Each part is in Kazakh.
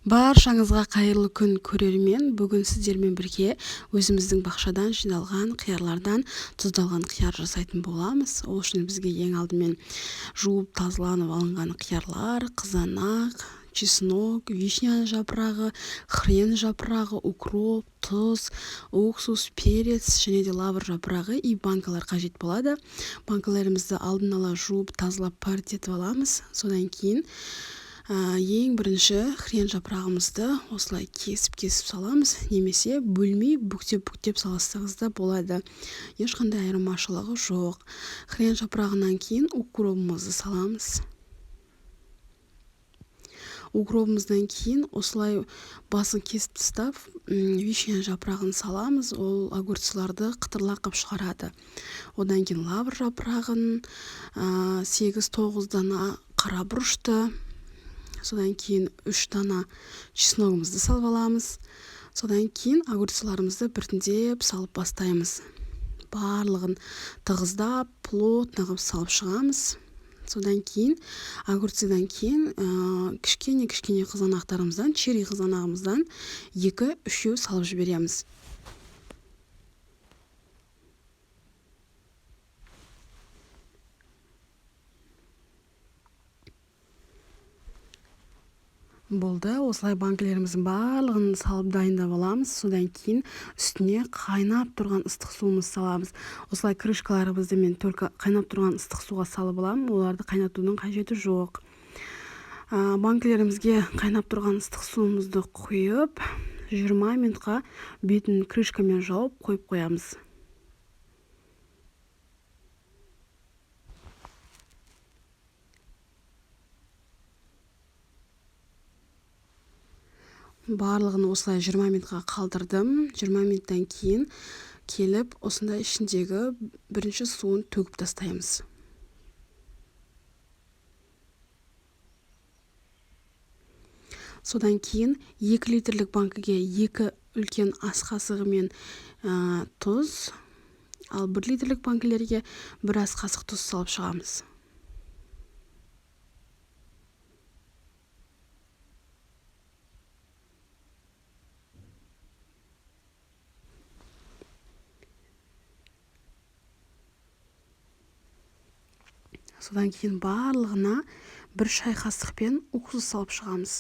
Баршаңызға қайырлы күн, көрермен! Бүгін сіздермен бірге өзіміздің бақшадан жиналған қиярлардан тұздалған қияр жасайтын боламыз. Ол үшін бізге ең алдымен жуып тазаланып алынған қиярлар, қызанақ, чеснок, вишня жапырағы, хрен жапырағы, укроп, тұз, уксус, перец және де лавр жапырағы и банкалар қажет болады. Банкаларымызды алдын ала жуып, тазалап, парить етіп аламыз. Содан кейін ең бірінші хрен жапырағымызды осылай кесіп-кесіп саламыз, немесе бөлмей бүктеп-бүктеп салсаңыз да болады. Ешқандай айырмашылығы жоқ. Хрен жапырағынан кейін укробымызды саламыз. Укробымыздан кейін осылай басын кесіп тастап, вишня жапырағын саламыз. Ол огурцыларды қытырлақ қып шығарады. Одан кейін лавр жапырағын, 8-9 дана қара бұрышты, содан кейін 3 дана чесногымызды салып аламыз. Содан кейін огурцыларымызды біртіндеп салып бастаймыз. Барлығын тығыздап, плотно қылып салып шығамыз. Содан кейін огурцыдан кейін кішкене-кішкене қызанақтарымыздан, черри қызанағымыздан 2-3 салып жібереміз. Болды, осылай банкілеріміздің барлығын салып дайындап аламыз. Содан кейін үстіне қайнап тұрған ыстық суымызды саламыз. Осылай крышкаларымызды мен только қайнап тұрған ыстық суға салып аламын. Оларды қайнатудың қажеті жоқ. Банкілерімізге қайнап тұрған ыстық суымызды құйып, 20 минутқа бетін крышкамен жауып қойып қоямыз. Барлығын осылай 20 минутқа қалдырдым. 20 минуттан кейін келіп, осындай ішіндегі бірінші суын төгіп тастаймыз. Содан кейін 2 литрлік банкіге 2 үлкен ас қасығымен тұз, ал 1 литрлік банкілерге 1 ас қасық тұз салып шығамыз. Содан кейін барлығына 1 шай қасықпен уксус салып шығамыз.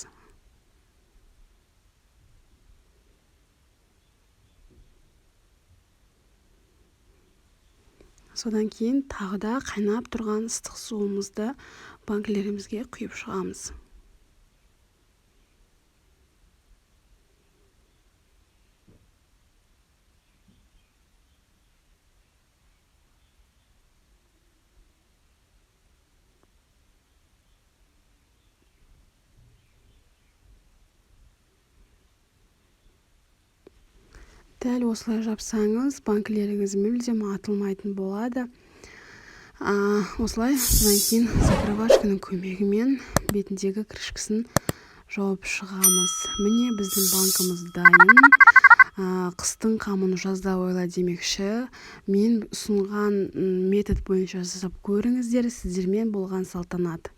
Содан кейін тағы да қайнап тұрған ыстық суымызды банкілерімізге құйып шығамыз. Дәл осылай жапсаңыз, банкілеріңіз мүлдем атылмайтын болады. Осылай, содан кейін закрывашканың көмегімен бетіндегі крышкасын жауып шығамыз. Міне біздің банкіміз дайын. Қыстың қамын жазда ойла демекші. Мен ұсынған метод бойынша жасап көріңіздер. Сіздермен болған Салтанат.